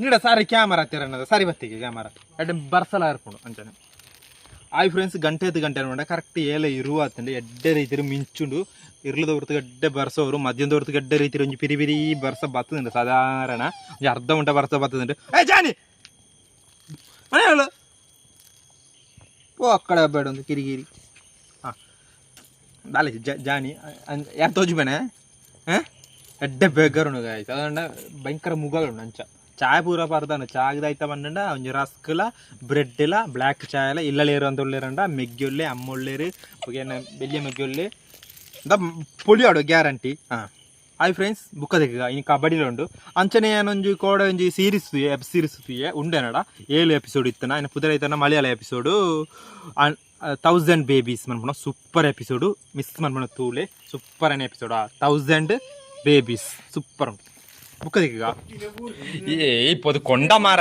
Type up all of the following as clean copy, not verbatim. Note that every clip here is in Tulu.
ನೀಡ ಸಾರಿ ಕ್ಯಾಮರಾ ತಿರಣ್ಣದ ಸಾರಿ ಬತ್ತಿಗೆ ಕ್ಯಾಮರಾ ಎಡ್ಡೆ ಬರ್ಸಲ ಇರ್ಪುಂಡು ಅಂಚನೆ. ಆಯ್ ಫ್ರೆಂಡ್ಸ್, ಗಂಟೆ ಐದು ಗಂಟೆ ಅನ್ಕೊಂಡ ಕರೆಕ್ಟ್ ಏಲೆ ಇರುವ ಆತಂಡೆ. ಎಡ್ಡೆ ರೀತಿರು ಮಿಂಚುಂಡು. ಇರ್ಲದ ಹೊರ್ತು ಗಡ್ಡೆ ಬರ್ಸೋರು, ಮಧ್ಯದ ಹೊರ್ತು ಗಡ್ಡೆ ರೀತಿರು ಒಂಜಿ ಪಿರಿ ಪಿರಿ ಬರ್ಸ ಬತ್ತದುಂಡು. ಸಾಧಾರಣ ಒಂಜಿ ಅರ್ಧ ಗಂಟೆ ಬರ್ಸ ಬತ್ತದುಂಡು. ಏ ಜಾನಿ ಮನೆ ಹೇಳು ಪೋ ಅಕ್ಕಡೆ ಬೇಡ ಒಂದು ಕಿರಿಕಿರಿ. ಹಾಂ ದಾಲೆ ಜಾನಿ ಯಾರು ತೋಜು ಬೇನೆ. ಹಾಂ ಎಡ್ಡೆ ಬೇಗರುಂಡು ಗಾಯ್ಸ್. ಅದಂಡ ಭಯಂಕರ ಮುಗలుಂಡು. ಅಂಚ ಚಾಯ್ ಪೂರ ಪರ್ದಾನ ಚಾಗ್ದಾಯ್ತ ಬಂದಂಡ ಒಂಜಿ ರಸ್ಕ್ಲ ಬ್ರೆಡ್ಲ ಬ್ಲ್ಯಾಕ್ ಚಾಯಲ ಇಲ್ಲಲೇರು ಅಂತ ಉಳ್ಳೇರಂಡ ಮೆಗ್ಗಿ ಉಳ್ಳೆ ಅಮ್ಮ ಉಳ್ಳೇರು ಬೊಕ ಬೆಲ್ಯ ಮೆಗ್ಗಿ ಉಳ್ಳೆ the ಪೊಲಿಯಾಡು ಗ್ಯಾರಂಟಿ. ಹಾಂ ಹಾಯ್ ಫ್ರೆಂಡ್ಸ್, ಬುಕ್ಕ ತೆಗ್ಗ ಇನ್ನು ಕಬಡ್ಡಿಲ ಉಂಡು. ಅಂಚನೆ ಏನೊಂಜಿ ಕೋಡ ಒಂಜಿ ಸೀರೀಸ್ ವೆಬ್ ಸೀರೀಸ್ ತೂಯೆ ಉಂಡೆನಡ 7 ಎಪಿಸೋಡ್ ಇತ್ತನ. ಇನ್ನು ಪುದರೈತನ ಮಲಯಾಳ ಎಪಿಸೋಡು 1000 ಬೇಬೀಸ್ ಮನ್ಪುಣ. ಸೂಪರ್ ಎಪಿಸೋಡು, ಮಿಸ್ ಮನ್ಪುಣ ತೂಲೆ. ಸೂಪರ್ ಅనే ಎಪಿಸೋಡ್ 1000 ಬೇಬೀಸ್ ಸೂಪರ್ ಉಂಟು. ಬುಕ್ಕ ತೆಗ್ಗ ಏ ಇಪ್ಪದು ಕೊಂಡ ಮಾರ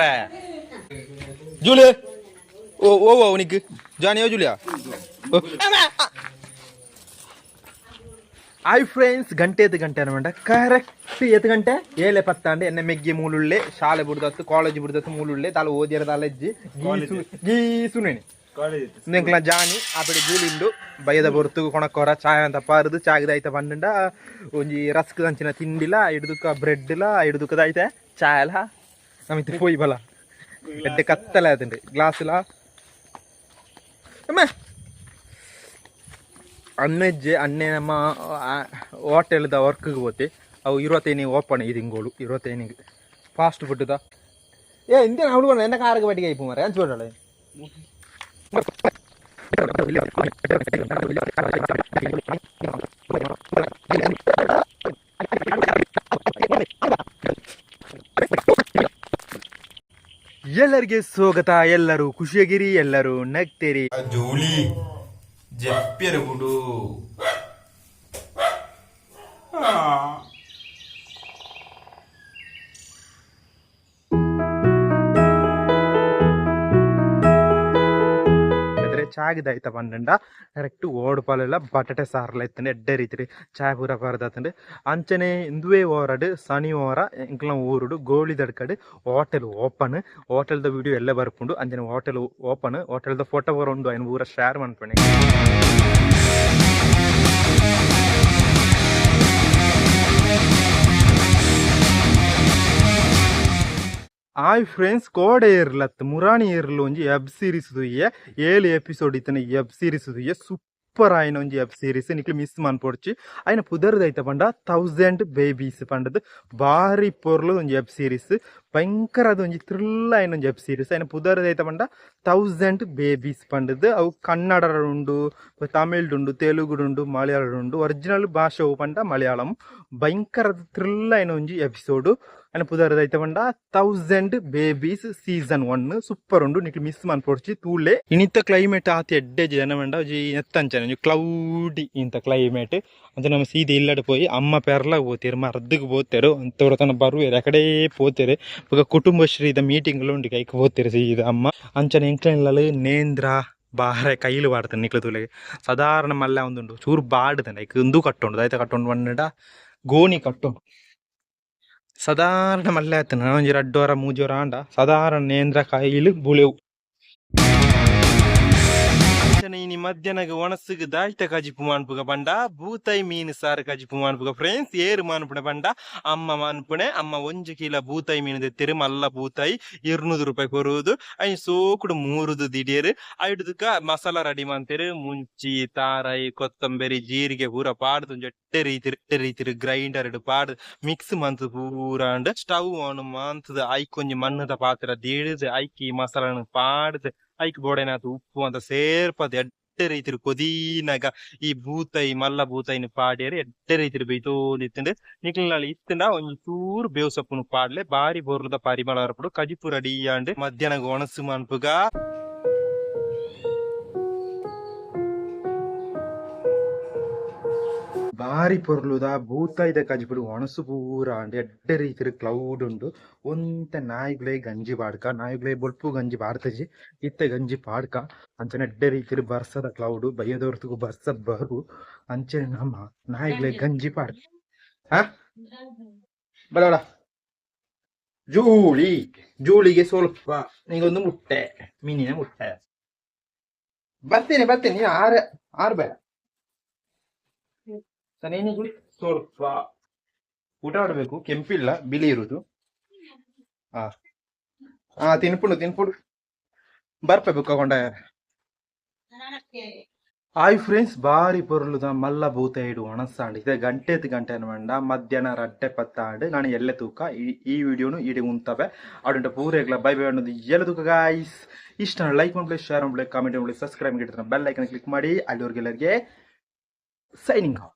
ಜೂಲಿ. ಓ ಓ ಓ ನಿಕ್ ಜಾನಿ ಓ ಜೂಲಿಯಾ. ಹಾಯ್ ಫ್ರೆಂಡ್ಸ್, ಗಂಟೆ ಎತ್ತು ಗಂಟೆ ಅನ್ಕೊಂಡ ಕರೆಕ್ಟ್ ಎತ್ತು ಗಂಟೆ ಏಳೆ ಪತ್ತಾಂಡೆ. ಎನ್ನ ಮೆಗ್ಗಿ ಮೂಲುಳ್ಳೆ ಶಾಲೆ ಬಿಡ್ದತ್ತು ಕಾಲೇಜ್ ಬಿಡ್ದತ್ತು ಮೂಲುಳ್ಳೆ ತಾಳು ಓದಿರ ತಾಲೆಜ್ಜಿ ಗೀಸು ಗೀಸು ನೇಣಿ ನಿಂಕ್ಲ ಜಾನಿ ಆಪಡೆ ಜೂಲಿಂಡು ಬಯ್ಯದ ಬೊರ್ತು ಕೊಣಕೋರ ಚಾಯ್ ಅಂತ ಪಾರುದು ಚಾಗದ ಐತ ಪಂಡ ಒಂಜಿ ರಸ್ಕ್ ಅಂಚಿನ ತಿಂಡಿಲ ಹಿಡ್ದುಕ ಬ್ರೆಡ್ಲ ಹಿಡ್ದುಕದ ಐತೆ ಚಾಯಲ ನಮಿತ್ ಪೋಯಿ ಬಲ. ಎಡ್ಡೆ ಕತ್ತಲೆ ಆತುಂಡು ಗ್ಲಾಸ್ಲ ಅಮ್ಮ ಅಮ್ಮೆಜ್ಜೆ ಅಣ್ಣೆ ನಮ್ಮ ಹೋಟೆಲ್ದ ವರ್ಕ್ಗೆ ಪೋತೆ. ಅವು ಇರುವತ್ತೈನಿಗೆ ಓಪನ್ ಈ ತಿಂಗಳು ಇರುವತ್ತೈನಿಗೆ ಫಾಸ್ಟ್ ಫುಡ್ದ. ಏ ಇಂದೇ ಅವಳು ಎನ್ನ ಕಾರಿಗೆ ಬಟ್ಟಿಗೆ ಐಪು ಮಾರೆ ಅಂಚು. ಎಲ್ಲರಿಗೆ ಸ್ವಾಗತ. ಎಲ್ಲರೂ ಖುಷಿಯಾಗಿರಿ, ಎಲ್ಲರೂ ನಗ್ತೀರಿ. ಜೋಲಿ ಜಪ್ಪ್ಯರ ಬಿಡು. ಚಾಗಿದಾಯ್ತ ಪಂಡ ಕರೆಕ್ಟ್ ಓಡುಪಾಲೆಲ್ಲ ಬಟಾಟೆ ಸಾರ್ಲ ಇತ್ತಂಡೆ. ಎಡ್ಡೆ ರೀತಿರಿ ಚಾಯ್ ಪೂರ ಪಾರ್ದಾತಂಡೆ. ಅಂಚನೆ ಇಂದುವೇ ಓರಡು ಶನಿವಾರ ಎಂಕ್ಲ ಊರುಡು ಗೋಳಿದಡ್ಕಡ್ ಹೋಟೆಲ್ ಓಪನ್. ಹೋಟೆಲ್ದ ವಿಡಿಯೋ ಎಲ್ಲ ಬರ್ಪುಂಡು. ಅಂಚನೆ ಹೋಟೆಲ್ ಓಪನ್, ಹೋಟೆಲ್ದ ಫೋಟೋ ಪೂರ ಉಂಡು, ಐನ್ ಪೂರ ಶೇರ್ ಮನ್ಪುಣೆ. ಹಾಯ್ ಫ್ರೆಂಡ್ಸ್, ಕೋಡೆ ಇರ್ಲತ್ ಮುರಾಣಿ ಇರ್ಲು ಒಂಜಿ ವೆಬ್ ಸೀರೀಸ್ ತೂಯೆ. 7 ಎಪಿಸೋಡ್ ಇತ್ತನ ವೆಬ್ ಸೀರೀಸ್ ತೂಯೆ. ಸೂಪರ್ ಆಯಿನ ಒಂಜಿ ವೆಬ್ ಸೀರೀಸ್, ನಿಕ್ಲು ಮಿಸ್ ಮನ್ಪೊಡ್ಚಿ. ಆಯ್ನ ಪುದರ್ದೈತ ಪಂಡ 1000 ಬೇಬೀಸ್ ಪಂಡದು. ಬಾರಿ ಪೊರ್ಲು ಒಂಜಿ ವೆಬ್ ಸೀರೀಸ್, ಭಯಂಕರ ಅದು ಒಂಜಿ ಥ್ರಿಲ್ ಆಯಿನ ಒಂಜಿ ವೆಬ್ ಸೀರೀಸ್. ಆಯ್ನ ಪುದರ್ದೈತ ಪಂಡ 1000 ಬೇಬೀಸ್ ಪಂಡದು. ಅವು ಕನ್ನಡ ಉಂಡು, ತಮಿಳ್ ಉಂಡು, ತೆಲುಗು ಉಂಡು, ಮಲಯಾಳ ಉಂಡು. ಒರಿಜಿನಲ್ ಭಾಷೆ ಅವು ಪಂಡ ಮಲಯಾಳಂ. ಭಯಂಕರ ಥ್ರಿಲ್ ಆಯಿನ ಒಂಜಿ ಎಪಿಸೋಡ್. ಆಯ್ನ ಪುದರ್ದೈತ ಪಂಡ 1000 ಬೇಬೀಸ್ ಸೀಸನ್ 1. ಸೂಪರ್ ಉಂಡು, ನಿಕ್ಲು ಮಿಸ್ ಮನ್ಪೊಡ್ಚಿ, ತೂಲೆ. ಇನಿತ ಕ್ಲೈಮೇಟ್ ಆತ ಎಡ್ಡೆ ಜನ ಪಂಡ ಒಂಜಿ ನೆತ್ತಂಚನೆ ಒಂಜಿ ಕ್ಲೌಡಿ ಇಂತ ಕ್ಲೈಮೇಟ್. ಅಂಚ ನಮ್ಮ ಸೀದೆ ಇಲ್ಲಡೆ ಪೋಯಿ ಅಮ್ಮ ಪೆರ್ಲಾಗ ಪೋತೇರು, ಮರ್ದಗ್ ಪೋತೇರು ಅಂತವ್ರ ತನ ಬರುವೆರ್ ಅಕಡೆ ಪೋತೇರು. ಬೊಕ ಕುಟುಂಬಶ್ರೀದ ಮೀಟಿಂಗ್ ಉಂಡು, ಕೈಕ್ ಪೋತೇರು ಸೀದ ಅಮ್ಮ. ಅಂಚನೆ ಎಂಕ್ಲೆನ್ಲಲ್ ನೇಂದ್ರ ಬಾರೆ ಕೈಲು ಪಾಡ್ತೇನೆ ನಿಕ್ಲು ತೂಲೆ. ಸಾಧಾರಣ ಮಲ್ಲ ಒಂದುಂಡು ಚೂರು ಬಾಡ್ದಂಡ ಐಕ್ ಉಂದು ಕಟ್ಟುಂಡು ದಾಯ್ತ ಕಟ್ಟುಂಡು ಪಂಡ ಗೋಣಿ ಕಟ್ಟುಂಡು. ಸಾಧಾರಣ ಮಲ್ಲೆ ಆತನ ಒಂಜಿ ರಡ್ಡ್ ವರ ಮೂಜಿ ವರ ಆಂಡ ಸಾಧಾರಣ ನೇಂದ್ರ ಕೈಲು ಬುಳೆವು. ಅಂಚನೆ ಇನಿ ಮಧ್ಯಾಹ್ನಗ್ ಒಣಸುಗ್ ದಾಯ್ತ ಕಜಿಪು ಮಾನ್ಪುಗ ಪಂಡ ಬೂತಾಯಿ ಮೀನು ಸಾರು ಕಜಿಪು ಮಾನ್ಪುಗ. ಫ್ರೆಂಡ್ಸ್, ಏರು ಮಾನ್ಪುಣೆ ಪಂಡ ಅಮ್ಮ ಮಾನ್ಪುಣೆ. ಅಮ್ಮ ಒಂಜಿ ಕಿಲ ಬೂತಾಯಿ ಮೀನು ದೆತ್ತೆರು. ಮಲ್ಲ ಬೂತಾಯಿ 200 ರೂಪಾಯಿ ಕೊರುವುದು. ಐನ್ ಸೋಕುಡು ಮೂರುದು ದಿಡಿಯರು. ಐಡುದಕ್ಕ ಮಸಾಲ ರೆಡಿ ಮಂತೆರು. ಮುಂಚಿ ತಾರಾಯಿ ಕೊತ್ತಂಬರಿ ಜೀರಿಗೆ ಪೂರ ಪಾಡ್ದು ಒಂಜಿ ಎಡ್ಡೆ ರೀತಿ ಎಡ್ಡೆ ರೀತಿ ಗ್ರೈಂಡರ್ ಪಾಡ್ದು ಮಿಕ್ಸ್ ಮಂತ್ ಪೂರ ಅಂಡ್ ಸ್ಟವ್ ಆನ್ ಮಂತುದು ಐಕ್ ಒಂಜಿ ಮಣ್ಣುದ ಪಾತ್ರ ದೀಡುದು ಐಕ್ ಈ ಮಸಾಲನ್ ಪಾಡ್ದು ಐಕ್ ಬೋಡೆನಾತ್ ಉಪ್ಪು ಅಂತ ಸೇರ್ಪದ್ ಎಡ್ಡೆ ರೀತಿಡ್ ಕೊದೀನಗ ಈ ಬೂತಾಯಿ ಮಲ್ಲ ಬೂತಾಯಿನ್ ಪಾಡ್ಯೆರ್. ಎಡ್ಡೆ ರೀತಿಡ್ ಬೈತೊಂದಿತ್ತುಂಡು. ನಿಕ್ಲೆನ ಇತ್ತ್ಂಡ ಒಂಜಿ ಚೂರು ಬೇವು ಸೊಪ್ಪುನು ಪಾಡ್ಲೆ, ಬಾರಿ ಪೊರ್ಲುದ ಪರಿಮಳ ಬರ್ಪುಂಡು. ಕಜಿಪು ರೆಡಿ ಆಂಡ್. ಮಧ್ಯಾಹ್ನಗ್ ಒಣಸು ಮನ್ಪುಗ. ಬಾರಿ ಪೊರ್ಲುದ ಬೂತಾಯಿದ ಕಜಿಪುಡು ಒಣಸು ಪೂರ ಆಂಡ್. ಎಡ್ಡೆ ರೀತಿಡ್ ಕ್ಲೌಡ್ ಉಂಡು. ಒಂತೆ ನಾಯಿಗ್ಲೇ ಗಂಜಿ ಪಾಡ್ಕ, ನಾಯಿಗ್ಲೇ ಬೊಲ್ಪು ಗಂಜಿ ಪಾಡ್ತಜಿ, ಇತ್ತೆ ಗಂಜಿ ಪಾಡ್ಕ. ಅಂಚನೆ ಎಡ್ಡೆ ರೀತಿಡ್ ಬರ್ಸದ ಕ್ಲೌಡ್, ಬಯ್ಯದೊರ್ತುಗು ಬರ್ಸ ಬರು. ಅಂಚನೆ ನಮ ನಾಯಿಗ್ಲೇ ಗಂಜಿ ಪಾಡ್ಕ. ಹಾ ಬಲ ಬಲ. ಜೂಳಿ ಜೂಳಿಗೆ ಸ್ವಲ್ಪ ನಿಗೊಂದು ಮುಟ್ಟೆ, ಮೀನಿನ ಮುಟ್ಟೆ. ಬರ್ತೀನಿ ಬರ್ತೀನಿ, ನೀನು ಆರು ಆರು ಬೇಡ. ನಿನಗೆ ಸ್ವಲ್ಪ ಊಟ ಮಾಡಬೇಕು. ಕೆಂಪಿಲ್ಲ, ಬಿಳಿ ಇರುವುದು. ಹಾ ಹಾ, ತಿನ್ಪುಂಡು ತಿನ್ಪುಂಡು. ಬರ್ಪೆ ಬುಕ್ಕ. ಹಾಯ್ ಫ್ರೆಂಡ್ಸ್, ಬಾರಿ ಪೊರ್ಲುದ ಮಲ್ಲ ಭೂತ ಇಡು ಒಣಸಾಂಡ್ ಇದೆ. ಗಂಟೆ ಗಂಟೆ ಅನ್ವಂಡ ಮಧ್ಯಾಹ್ನ ರಡ್ಡೆ ಪತ್ತಾಂಡ್. ನಾನು ಎಲ್ಲೆ ತೂಕ ಈ ಈ ವಿಡಿಯೋನು ಇಡಿ ಉಂತವೆ. ಅಡುಂಟ ಪೂರೆಗ್ಲ ಬೈ ಬೈ ಅನ್ನೋದು. ಎಲ್ಲ ತೂಕ ಗಾಯ್ಸ್. ಇಷ್ಟ ಲೈಕ್ ಮಾಡ್ಲಿ, ಶೇರ್ ಮಾಡ್ಲಿ, ಕಾಮೆಂಟ್ ಮಾಡ್ಲಿ, ಸಬ್ಸ್ಕ್ರೈಬ್ ಇಡ್ತಾರೆ, ಬೆಲ್ ಐಕನ್ ಕ್ಲಿಕ್ ಮಾಡಿ. ಅಲ್ಲಿವರೆಗೆ ಎಲ್ಲರಿಗೆ ಸೈನಿಂಗ್ ಆಫ್.